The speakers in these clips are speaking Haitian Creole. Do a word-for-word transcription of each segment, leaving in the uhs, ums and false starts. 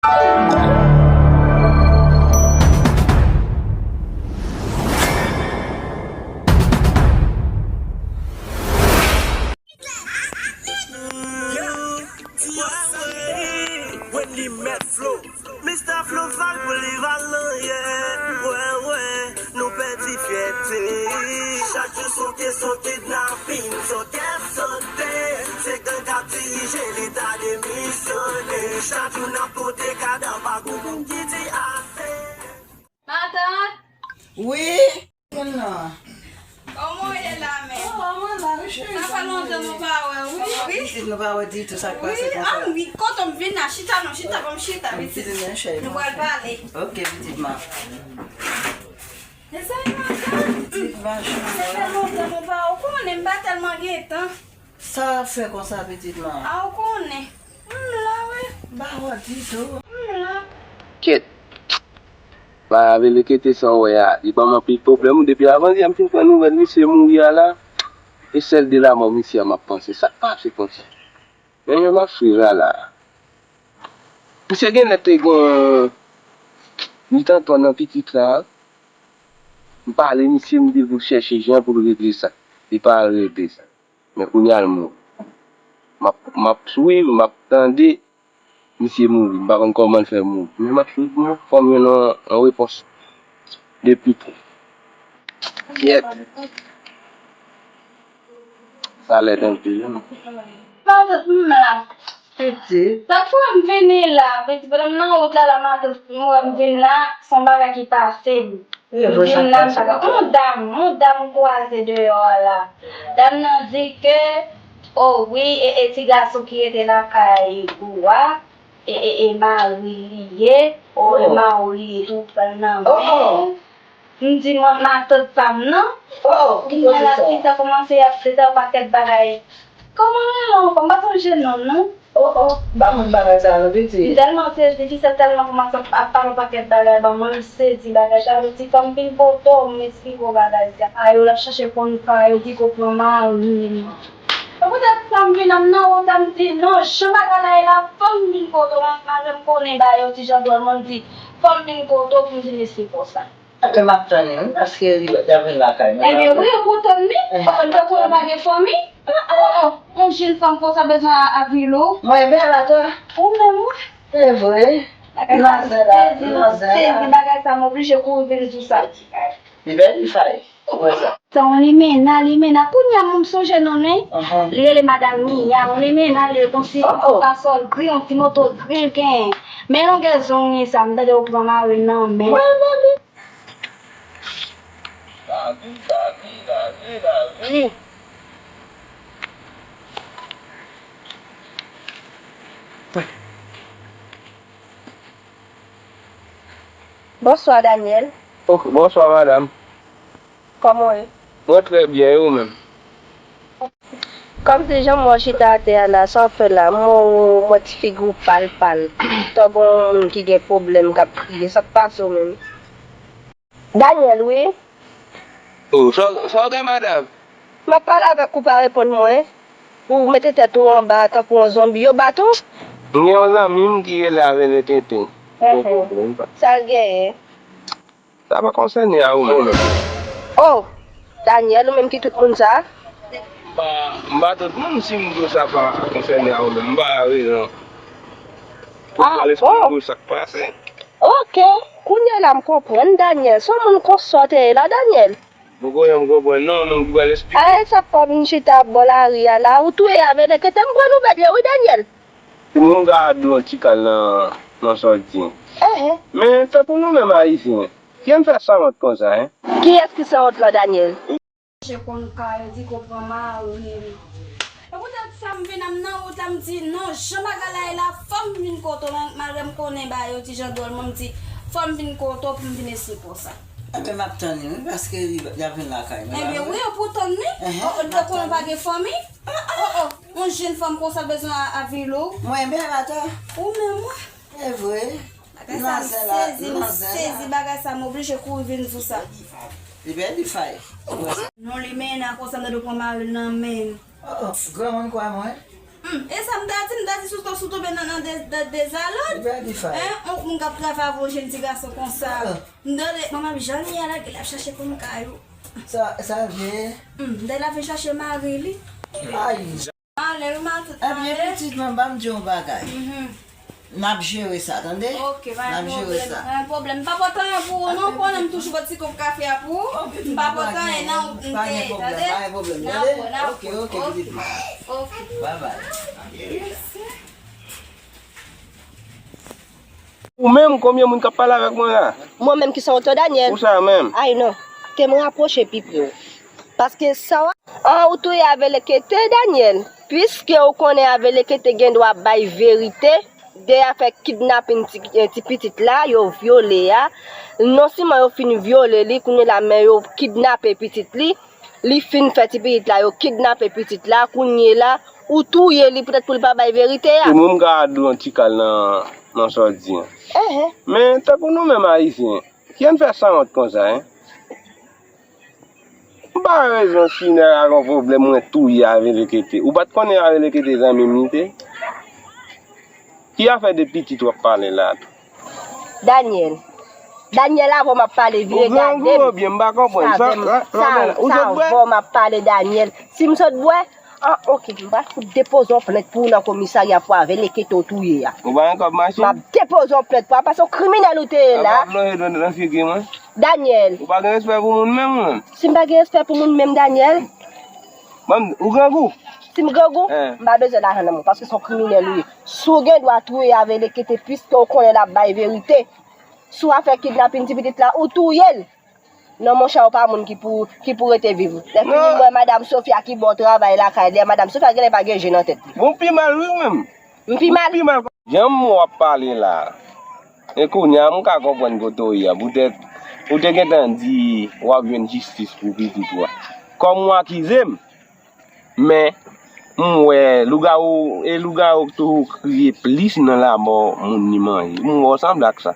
Wendy Mèt Flo. Mista Flo fak pou li valen, yeah. Wè, wè, nou pèdi fyète. Chak jou sote, sote, kidnapin, sote, sote. Se gang k ap dirije, leta demisyone. Chak jou n ap pote kadav pa gon moun ki di ase. Matant! Wi! Kòman w ye la menm? Oh, mwen la, wi, cheri. Sa fè lontan nou pa wè, wi, wi. Pitit, nou pa wè ditou, sa k pase konsa? Ah, wi, kote m vin la, chita non, chita, ban m chita, pitit. Pitit, men cheri, nou pral pale. Ok, pitit, ma. Mezanmi, matant. Pitit, ma cheri. Sa fè lontan nou pa wè, ou konnen m pa tèlman gen tan. Sa w ap fè konsa, pitit, ma? Ah, ou konnen. M la, wi. M pa wè ditou. M la. Kèt. Ba, rele kete sa w wè a, li ban m anpil pwoblèm, wi, depi avan yè m fin pran nouvèl misye mouri a la, e sèl de lanmò misye a m ap panse, sa k pase konsa? Men, men m ap swiv la, la. Misye genlè te gen, li t antò nan pitit la, m pale misye, m di l pou l chèche jan pou l regle sa, li pa al regle sa. Men kounye a l mouri. M ap, m ap swiv, m ap tande. Misye mouri, m pa konn kòman l fè mouri. Men m ap swiv pou mwen, fò m jwenn yon, yon repons de pi pre. Kyèt. Sa lèd anpil, wi. Matant, m la. Pitit. Sa fè m vini la, pitit, pandan m nan wout la, la, matant, m wè m vin la, se yon bagay ki pase m. Vin la, m ta ka, yon dam, yon dam m kwaze deyò a la. Dam nan di ke, o wi, e, e ti gason ki rete lakay ou a, e, e, e mari li ye, o, e mari li ye tou, pran nan men. M di, mwen, matant pa m nan. Kounye a la, pitit sa kòmanse ap di yon pakèt bagay. Kòman rele ankò? M pa sonje non l, non. Oh, oh, pa moun bagay sa non, pitit. M tèlman sezi, fi sa tèlman kòmanse ap pale yon pakèt bagay ban mwen, m sezi bagay sa, m di fò m vin kote w, m esplike w bagay sa. A yo l ap chache konn pa yo, ki ko pran mari m. E poutèt sa m vin la, m nan wont la, m di non, jan bagay la ye la, fò m vin kote w, malgre m konnen bagay yo ti jan dwòl, mwen m di fò m vin kote w pou m vin esplike w sa. Apre m ap tann li, wi, paske li, li ap vin lakay mwen. Ebyen, wi, ou pou tann li. Ou pa konn ou pa gen fanmi? Oh, oh, oh, yon jenn fanm konsa bezwen a, a vil ou. Mwen, bèl atò. Ou menm, wi. Se vre. Bagay sa, m sezi, m sezi, bagay sa, m oblije kouri vin di w sa. Li bèl, li fay. Ou wè sa. Se yon limena, limena. Kounye a, m sonje non l, wi. Li rele Madanm Mia, yon limena, li ye konsi, yon ti pasòl gri, yon ti moto gri l genyen. Men longè zong li sa, m tande ou pran mari l nan men. Mwen, mwen, mwen. Lavi, lavi, lavi, lavi. Bonswa, Daniel. Ok, bonswa, madanm. Kòman w ye? Mwen trè byen, e ou menm? Kòmsi jan m wè w chita atè a la, sa w fè la? M wè w, m wè ti figi w pal pal. Tankou yon moun ki gen pwoblèm k ap kriye. Sa k pase w menm? Daniel, wi. Oh, sa, sa w gen, madanm? M ap pale avèk ou, pa reponn mwen. Ou mete tèt ou anba tankou yon zonbi. Yo bat ou? M gen yon zanmi m ki rele Avene Tenten. Sa l genyen? Sa pa konsène a ou menm. Oh, Daniel, ou menm ki tout moun sa? M pa, m pa tout moun, si m di w sa pa konsène a ou menm, m pa la rezon. Pou m al esplike w sa k pase. Ok, kounye a la m konprann, Daniel. Se yon moun konsa w te ye la, Daniel? M konnen m konprann, non, non, m pral esplike. A, e sa k fè w vin chita bò lari a la, ou touye Avene Tenten, m pran nouvèl yo, wi, Daniel. Moun ka di yon ti kal nan, nan sa w di. Men, tankou nou menm Ayisyen, kijan n fè sanwont konsa, en? Kiyès ki sanwont la, Daniel? Che konn ka yo di ko pran mari m. E poutèt sa m vin la, m nan wout la, m di non, jan bagay la ye la, fò m vin kote w, malgre m konnen bagay yo ti jan dwòl, men m di fò m vin kote w pou m vin esplike w sa. Enben, m ap tann li, wi, paske li, li ap vin lakay mwen. Enben, wi, ou pou tann li. Ou, ou te konnen w pa gen fanmi? Oh, oh, yon jenn fanm konsa bezwen a, a vil ou. Mwen, bèl atò. Ou menm, wi. E vre. Bagay sa, m sezi, m sezi bagay sa, m oblije kouri vin di w sa. Li bèl, li fay. Non, limena konsa, m tande w pran mari l nan men l. Oh, oh, granmoun kwa mwen? Hmm, e sa m ta di, m ta di si w to-, si w tonbe nan, nan de, de, dezalòd. Li pa di fay. Hein, on moun k ap travay avè yon jèn ti gason konsa. Ah. M tande, manman m jan li ye la, l ap chache pou m kay ou. Sa, sa vle? Hmm, m tande l ap vin chache mari li. Ay. Anlè, wi, matant, anlè. Ebyen, pitit mwen, ban m di w yon bagay. Mhm. N ap jere sa, tande? Ok, pa gen pwoblèm, pa gen pwoblèm. M pa pote anyen pou ou, non, konnen m toujou pote ti kòb kafe a pou ou. M pa pote anyen, nan wout m te ye, tande? Pa gen pwoblèm, pa gen pwoblèm, tande? Ok, ok, pitit mwen. Ok. Bye bye. Ou menm, konbyen moun k ap pale avèk mwen la? Mwen menm ki sa w te, Daniel? Ou sa menm? Ay non, te m rapwoche pi pre w. Paske sa w An, ou touye Avelekete, Daniel. Piske ou konnen Avelekete gen dwa bay verite de afè kidnapin ti, eh, ti pitit la, yo vyole a. Non sèlman yo fin vyole li, kounye la, men yo kidnape pitit li. Li fin fè ti pitit la, yo kidnape pitit la, kounye la, ou touye li poutèt pou li pa bay verite a. E mwen, m ka di w yon ti kal nan, nan sa w di an. Enhen. Men, tankou nou menm Ayisyen, ki ann fè sanwont konsa, en? M pa rezon si nèg la gen pwoblèm, mwen touye Avelekete. Ou pa t konnen Avelekete zanmi m li te? Ki afè de pitit w ap pale la tou? Daniel. Daniel, avan m ap pale, vire gade m. Ou grangou oubyen m pa konprann. Sa, sa, sa, sa, avan m ap pale, Daniel. Si m sot bwè, ah, ok, m pral fout depoze yon plent pou ou nan komisarya pou Avelekete ou touye a. Ou pa gen kòb machin? M ap depoze yon plent pou ou, paske yon kriminèl ou te ye la. Apa plonje dlo nan figi mwen? Daniel. Ou pa gen respè pou moun menm ou menm? Si m pa gen respè pou moun menm, Daniel? Ban m, ou grangou? Si m grangou, eh, m pa bezwen lajan nan men w, paske se yon kriminèl ou ye. Si w gen dwa touye Avelekete, piske w konnen l ap bay verite. Si w afè kidnapin ti pitit la, ou touye l. Non, monchè, ou pa moun ki pou, ki pou rete viv. Lè fini, m wè Madam Sofia ki ba w travay lakay li a. Madam Sofia genlè pa gen je nan tèt li. Bon, pi mal, wi, ou menm. M pi mal? Pi mal. Jan w ap pale la, e kounye a, m ka konprann kote w ye a. Poutèt, ou te gentan di w ap jwenn jistis pou pitit ou a. Kòm ou akize m, men, m wè lougawou, e lougawou k toujou kriye plis nan lamò moun li manje. M wè w sanble ak sa.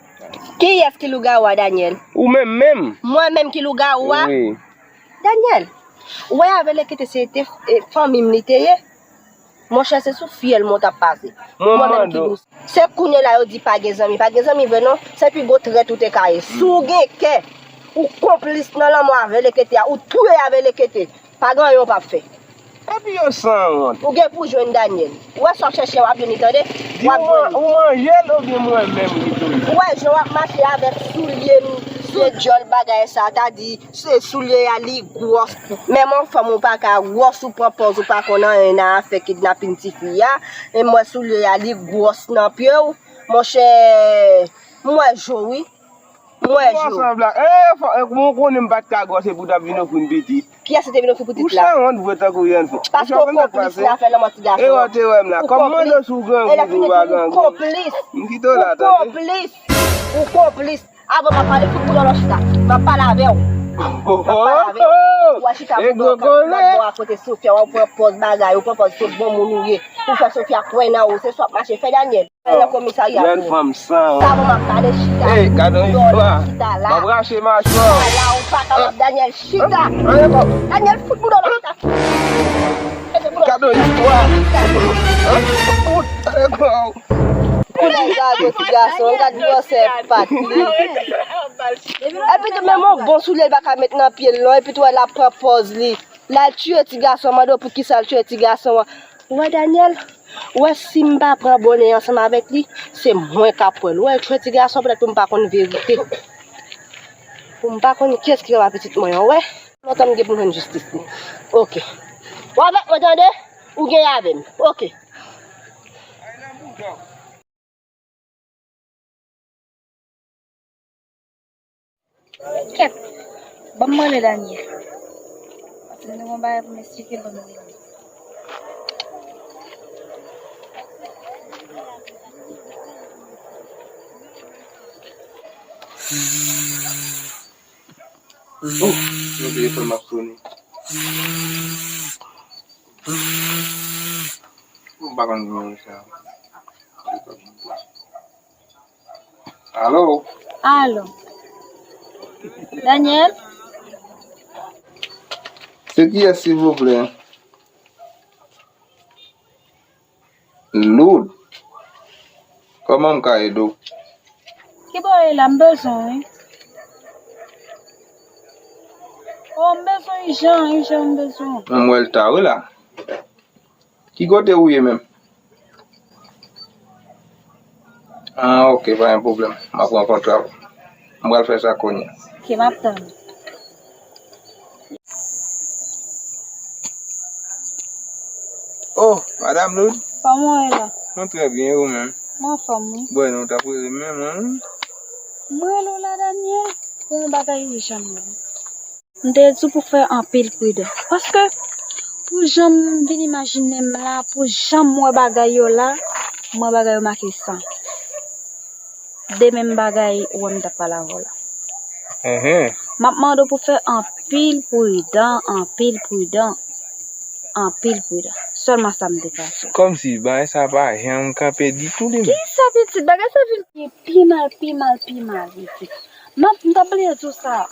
Kiyès ki lougawou a, Daniel? Ou menm menm. Mwen menm ki lougawou a? Wi. Daniel, ou wè Avelekete se te, e, fanmi m li te ye. Monchè, se sou fyèl mwen w t ap pase. Mwen menm ki dous. Se kounye la yo di pa gen zanmi. Pa gen zanmi vre non. Se pi gwo trèt ou te ka ye. Si w gen kè, ou konplis nan lanmò Avelekete a, ou touye Avelekete. Pa gen anyen w p ap fè. Epi yo sanwont. Ou gen pou jwenn Daniel. Ou wè sa w ap chèche a, w ap jwenn li, tande? W ap jwenn li. Ou manje l oubyen mwen menm ki touye l? Ou wè jan w ap mache avèk soulye m, soulye djòl bagay sa, ta di, se soulye a li gwòs. Menm yon fanm ou pa ka gwòs, ou pran pòz ou pa konn anyen nan afè kidnapin tifi a. E m wè soulye a li gwòs nan pye w. Monchè, m wè je w wi. M wè je w. Ou ansanm la. E, fò, e, kouman w konnen m pa t ka gwòs epi w t ap vin ofri m pitit? Kiyès ki te vin ofri pitit la? Ou sanwont vre tankou yèn fou. Paske w konplis nan afè lanmò ti gason an. E wè w te wè m la. Kòm m mande w si w grangou, ou pa grangou. Ou konplis. M kite w la, tande. Ou konplis. Ou konplis. Avan m ap pale, fout boudon nan chita. M ap pale avè w. M ap pale avè w. Ou a chita boudon nan bò a kote Sofia, w ap pran pòz bagay, ou pran pòz se bon moun ou ye. Ou fè Sofia kwè nan ou, se sa w ap mache fè, Daniel. Nan komisarya pou ou. Jèn fanm sanwont. Sa bon, m ap pale chita. Ey, gade yon istwa. Chita la. M ap rache machwa w. Chita la, ou pa kapab, Daniel, chita. Daniel, fout boudon nan chita. Gade yon istwa. Chita. Fout, ale kwa w. Kounye a gade ti gason, gad gwosè pat li. Epi tou, menm yon bon soulye li pa ka met nan pye l non, epi tou wè l ap pran pòz li. L al tiye ti gason, mande w poukisa l tiye ti gason an. Ou wè Daniel, ou wè si m pa pran bonè ansanm avèk li, se mwen k ap pran l. Ou wè l tchwe ti gason, petèt pou m pa konn verite. Pou m pa konn kiyès ki renmen pitit mwen an, ou wè. Lontan m gen pou m jwenn jistis li. Oke. Ou avèk mwen tande? Ou gen avè m. Oke. Kèt, ban m rele Daniel. Paske m gen yon bagay pou m esplike l, ban m rele. Oh, yon telefòn m ap sone. M pa konn nimewo sa. Alo. Alo. Daniel? Se kiyès, silvouplè? Loud. Kòman m ka ede w? Ki bò w ye la? M bezwen w, wi. Oh, m bezwen w ijan, ijan, m bezwen w. M wè l ta, wi, la. Ki kote ou ye menm? Ah, ok, pa gen pwoblèm. M ap rankontre w. M pral fè sa kounye a. Ok, m ap tann ou. Oh, Madam Loud. Kòman w ye la? Mwen trè byen, e ou menm? Mwen anfòm, wi. Bon, nou t ap rele m menm, wi. Mwen rele w la, Daniel, pou yon bagay ijan, wi. M te di w pou fè anpil pridan. Paske, pou jan m vin imajine m la, pou jan m wè bagay yo la, m wè bagay yo make san. De menm bagay ou wè m t ap pale avè w la. Enhen. M ap mande w pou fè anpil pridan, anpil pridan, anpil pridan. Sèlman sa m te ka di w. Kòmsi bagay sa pa janm kanpe ditou li menm. Kisa pitit? Bagay sa vin pi mal, pi mal, pi mal, pitit. M ap, m t ap bliye di w sa.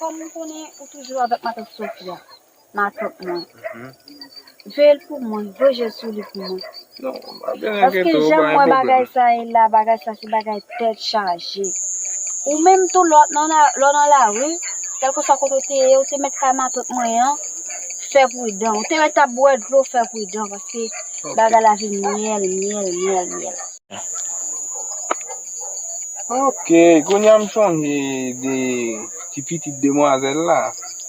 Kòm m konnen ou toujou avèk matant Sofia. Matant mwen. Mhm. Veye l pou mwen, voye je sou li pou mwen. Non, pa gen. Paske enkyete w, jan m wè bagay sa ye la, bagay sa se bagay tèt chaje. Ou menm tou, lè w nan la, lè w nan lari, kèlkeswa kote w te ye, ou te mèt kay matant mwen an, fè pridan. Ou te mèt ap bwè dlo, fè pridan, paske bagay la vin myèl, myèl, myèl, myèl. Ok, kounye a m sonje de ti pitit demwazèl la.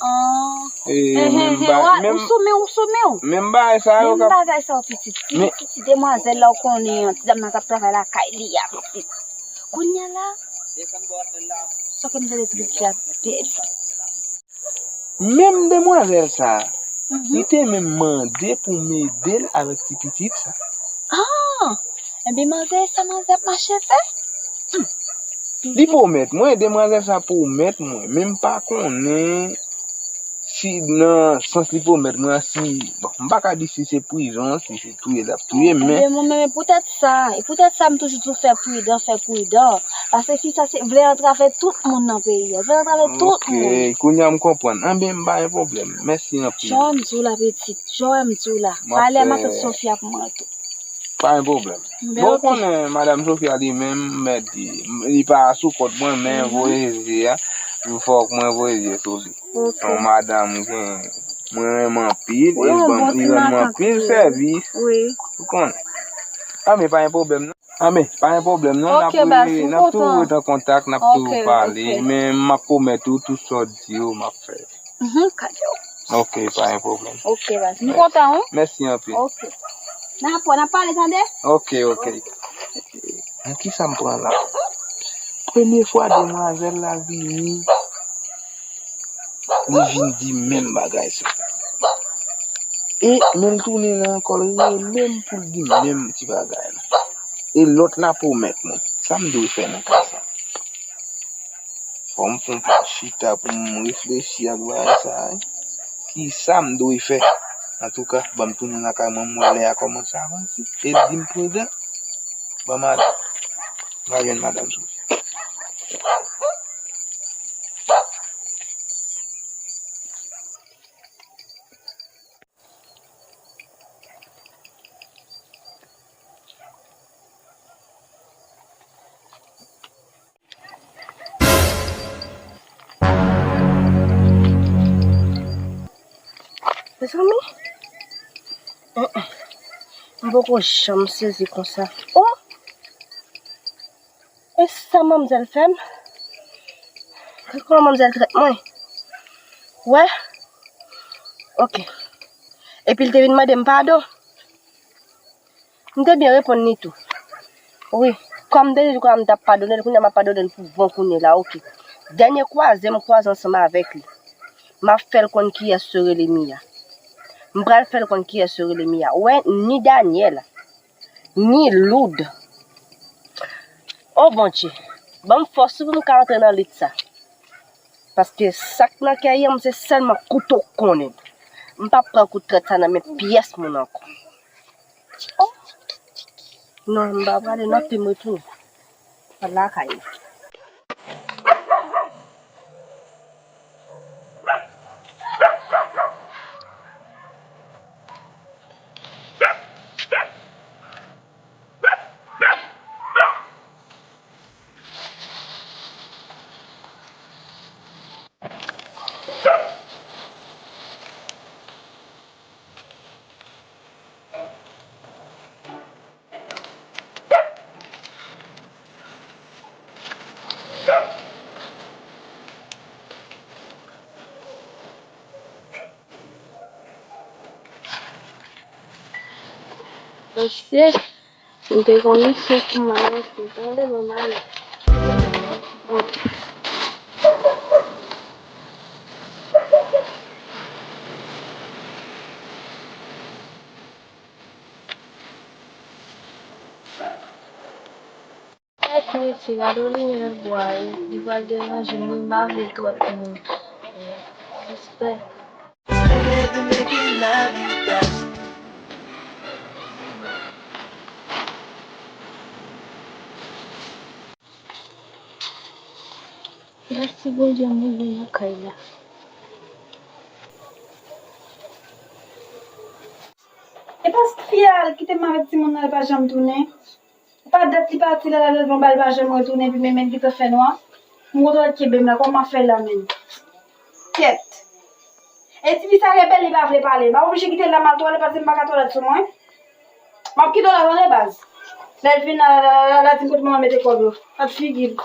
Ah. E, menm bagay, menm, ou sou men, ou sou men. Menm bagay sa yo. Menm bagay sa yo, pitit. Ti, ti demwazèl la, ou konnen an, ti dam nan t ap travay lakay li a, pitit. Kounye a la, sa ke m tande ti pitit la pèdi. Menm demwazèl sa, li te menm mande pou m ede l avèk ti pitit sa. Ah! Ebyen, manzè, sa manzè ap mache fè? Hmm. Li pwomèt mwen, demwazèl sa pwomèt mwen, men m pa konnen si nan sans li pwomèt mwen an, si, bon, m pa ka di si se prizon, si se touye l ap touye, men. Ebyen, mwen menm, e poutèt sa, e poutèt sa m toujou di w fè pridan, fè pridan. Paske fi sa se vle antrave tout moun nan peyi a. Vle antrave tout moun. Ok, kounye a m konprann. Anben, m pa gen pwoblèm. Mèsi anpil. Jan m di w la, pitit. Jan m di w la. Pale a matant Sofia pou mwen tou. Pa gen pwoblèm. Bon, ou konnen madanm Sofia li menm, mèt di, li pa sou kont mwen, men voye zye a. Fòk mwen voye zye sou li. Ok. Yon madanm gen, mwen renmen anpil, e li ban m, li rann mwen anpil sèvis. Wi. Ou konnen. Anben, pa gen pwoblèm non. Anben, pa gen pwoblèm non, n ap, n ap toujou ret an kontak, n ap toujou pale, men m ap pwomèt ou tout sa w di yo, m ap fè. Mhm, kado. Ok, pa gen pwoblèm. Ok, baz. M kontan, wi. Mèsi anpil. Ok. N ap wè, n ap pale, tande? Ok, ok. Nan kisa m pran la? Premye fwa demwazèl la vini, li vin di menm bagay sa. E men l tounen la ankò, l rele m pou l di menm ti bagay la. E lòt la pwomèt mwen. Sa m dwe fè nan ka sa? Fò m fè yon ti chita pou m reflechi ak bagay sa a, wi. Kisa m dwe fè? Antouka, ban m tounen lakay mwen, m wè lè a kòmanse avanse. E l di m pridan. Ban m ale. M al jwenn madanm Sofia. Mezanmi, mm, mm, m poko janm sezi konsa. Oh! E sa manmzèl fè m? Gad kòman manmzèl trèt mwen. Wè? Ok. Epi l te vin mande m padon. M te byen reponn li tou. Wi, kòm m te di l kòm m t ap padone l, kounye a m ap padone l pou bon kounye la, ok. Dènye kwaze m kwaze ansanm avèk li. M ap fè l konn kiyès yo rele Mia. M pral fè l konn kiyès yo rele Mia. Wè, ni Daniel, ni Loud. O Bondye, ban m fòs wi pou m ka antre nan lit sa. Paske sa k nan kè m, se sèlman kouto k konnen. M p ap pran kout trèt sa nan men pyès moun ankò. Oh! Non, m pa prale non, te m retounen lakay mwen. Mesye, m te konnen se pou m ale, se tande, bon, m ale. Kèt, mesye, gade yon limyè bwa, li pral deranje m, wi, m pa vle twòp moun. Respè. Mèsi Bondye, m rive nan kay la. E paske fi a al kite m avèk timoun nan, li pa janm tounen. E pa dat li pati la, l al leve yon ba, li pa janm retounen, epi menm men gentan fè nwa. M kontan l kenbe m la, kòman m ap fè la menm? Kèt. E tifi sa rebèl, li pa vle pale. M ap oblije kite l la, m al twalèt, paske m pa ka twalèt sou mwen. M ap kite w la, tande, baz. Lè l vin la, la, la, la, la, di m kote manman mete kòb yo. Gad figi l.